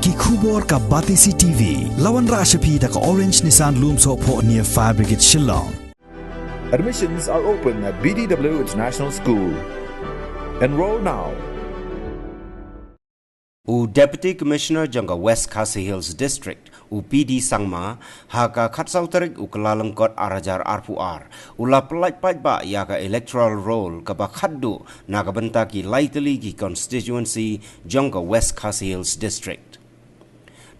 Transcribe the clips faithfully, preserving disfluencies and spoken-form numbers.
Ki khubor ka Batesi T V. La wanrah sha phi da ka Orange Nissan Lumsohphoh near Fire Brigade Shillong. Admissions are open at B D W International School. Enroll now. U Deputy Commissioner jong ka West Khasi Hills District, u P D Sangma, ha ka khatsaw tarik u Kyllalyngkot ar hajar arphew ar, u la pyllait paidbah ïa ka electoral roll kaba khatduh na ka bynta ki lai tylli ki constituency jong ka West Khasi Hills District.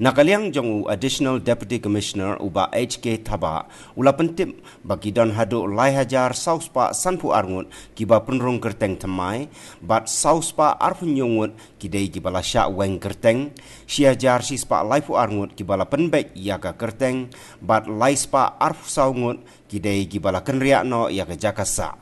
Na ka liang jong u Additional Deputy Commissioner u Bah H K Thabah, u la pyntip ba ki don haduh lai hajar saw spah sanphew ar ngut kiba pynrung kyrteng thymmai, bad saw spah arphew hynñiew ngut ki dei kiba la shah weng kyrteng, shi hajar shi spah laiphew ar ngut kiba la pynbeit ïa ka kyrteng, bad lai spah arphew saw ngut ki dei kiba la kynriah noh ïa ka jaka sah.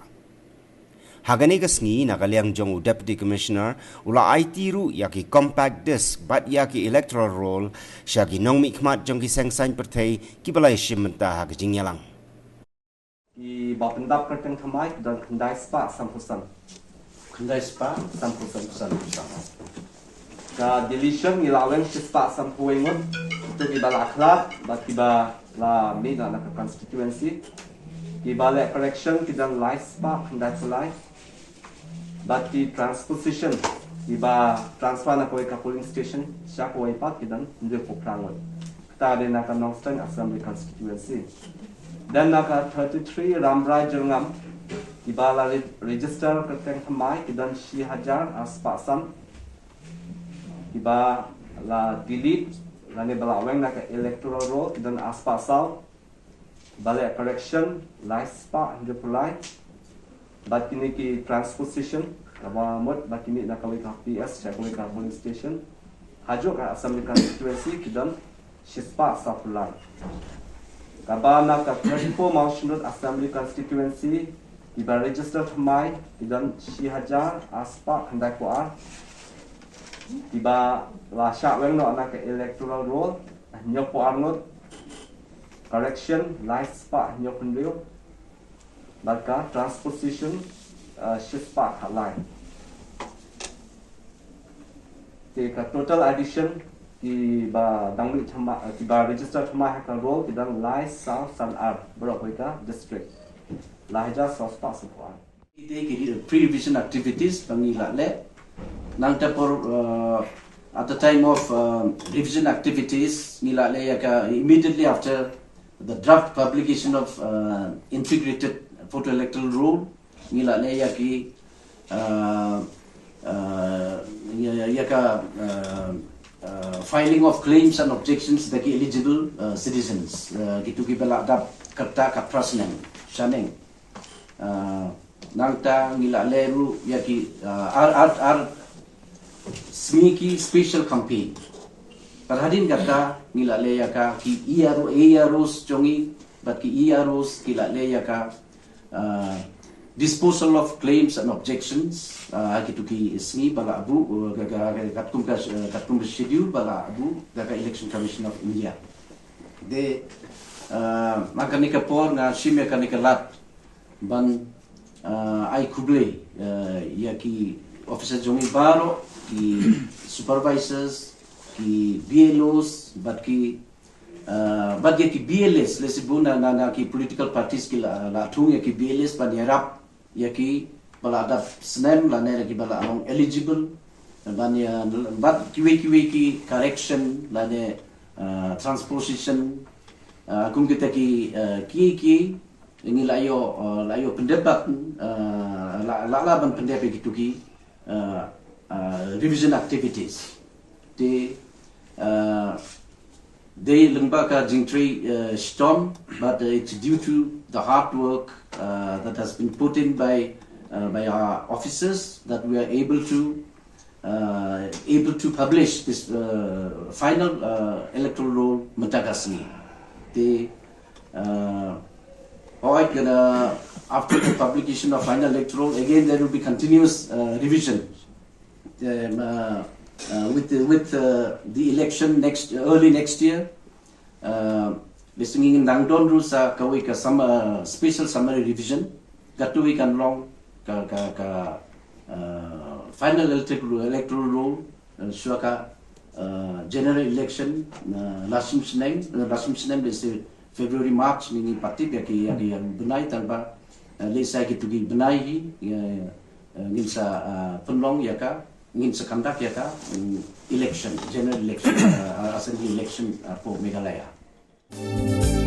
Ha kane ka sngi, na ka liang jong u Deputy Commissioner, u la aiti ruh ïa ki compact disc bad ïa ki electoral roll sha ki nongmihkhmat jong ki seng saiñ pyrthei kiba la ïashim bynta ha ka jingïalang. Kiba pyndap kyrteng thymmai ki don khyndai spah sanphew san. Khyndai spah sanphew san. Ka deletion ngi la weng shi spah sanphew wei ngut. Ïa kiba la khlad bad kiba la mih na ka constituency. Kiba leh correction ki don lai spah khyndai phew lai. Bad ki transposition, kiba transfer na kawei ka polling station sha kawei pat ki don hynriewphew phra ngut. Kata dei na ka Nongstoiñ Assembly Constituency. Then na ka thirty-three Rambrai Jyrngam, kiba la re- register kyrteng thymmai ki don shi hajar ar spah san. Kiba la delete lane ba la weng na ka electoral roll ki don ar spah saw. Ba leh correction lai spah hynriewphew lai. Bad kine ki transposition, kaba mut ba ki mih na kawei ka P S sha kawei ka polling station. Hajuh ka Assembly Constituency ki don shi spah sawphew lai. Kaba na ka thirty-four Mawshynrut Assembly Constituency, kiba register thymmai ki don shi hajar ar spah khyndaiphew ar. Kiba la shah weng noh na ka electoral roll hynñiewphew ar ngut. Correction lai spah hynñiewphew hynriew. Bad ka transposition, uh, shi spah khatlai. Te ka total addition kiba dang mih thymmai, uh, kiba register thymmai ha ka roll ki don lai saw san ar baroh kawei ka district. Lai hajar saw spah sanphew ar. Ki dei ki pre-revision activities ba ngi la leh. Nangta por, uh, at the time of, uh, revision activities ngi la leh ïa ka immediately after the draft publication of, uh, integrated photo electoral roll, ngi la leh ïa ki, uh, uh, ïa, ïa, ïa ka, uh, uh, filing of claims and objections da ki eligible, uh, citizens, uh, kito kiba la dap kyrta ka phra snem shaneng. Uh, nangta ngi la leh ruh ïa ki, uh, ar, ar, ar sngi ki special campaign. Bad hadien kata ngi la leh ïa ka ki E R O, E R Os jong ngi bad ki E R Os ki la leh ïa ka, uh, disposal of claims and objections, uh, ha kito ki sngi ba la buh, uh, ka, ka, ka, katkum ka, uh, katkum ka schedule ba la buh da ka Election Commission of India. Te, uh, ha kane ka por nga shim ïa kane ka lad ban, uh, ai khublei, uh, ïa ki officers jong ngi baroh, ki supervisors, ki B L Os bad ki, uh, bad ïa ki B L As, lehse bun na, na, na ki political parties ki la, la thung ïa ki B L As ban ïarap ïa kiba la dap snem lane ïa kiba la long eligible ban ïa, bad kiwei kiwei ki correction lane, uh, transposition, uh, kum kita ki, uh, ki, ki ngi la ïoh, uh, la ïoh pyndep bad, uh, la, la, la ban pyndep ïa kito ki, uh, uh, revision activities. Te, uh, dei lyngba ka jingtrei, uh, shitom, but, uh, it's due to the hard work, uh, that has been put in by, uh, by our officers that we are able to, uh, able to publish this, uh, final, uh, electoral roll mynta ka sngi. Te, uh, hooid, uh, after the publication of final electoral, again there will be continuous, uh, revision. Um, uh, uh, with the, with, uh, the election next, early next year, uh, lehse ngin nang don ruh sa kawei ka sum-, uh, special summary revision. Katto kan long ka, ka, ka, uh, final electoral, electoral roll, uh, shuwa ka Uh, general election, uh, la shim snem, uh, la shim snem lehse February, March ni ngi pat tip ïa ki, ïa ki, ïa ki bnai, tang ba, uh, lehse kito ki bnai hi, uh, uh, ngin sa, uh, pynlong ïa ka, ngin sa conduct ïa ka, um, election, general election, uh, assembly election, uh, for Meghalaya.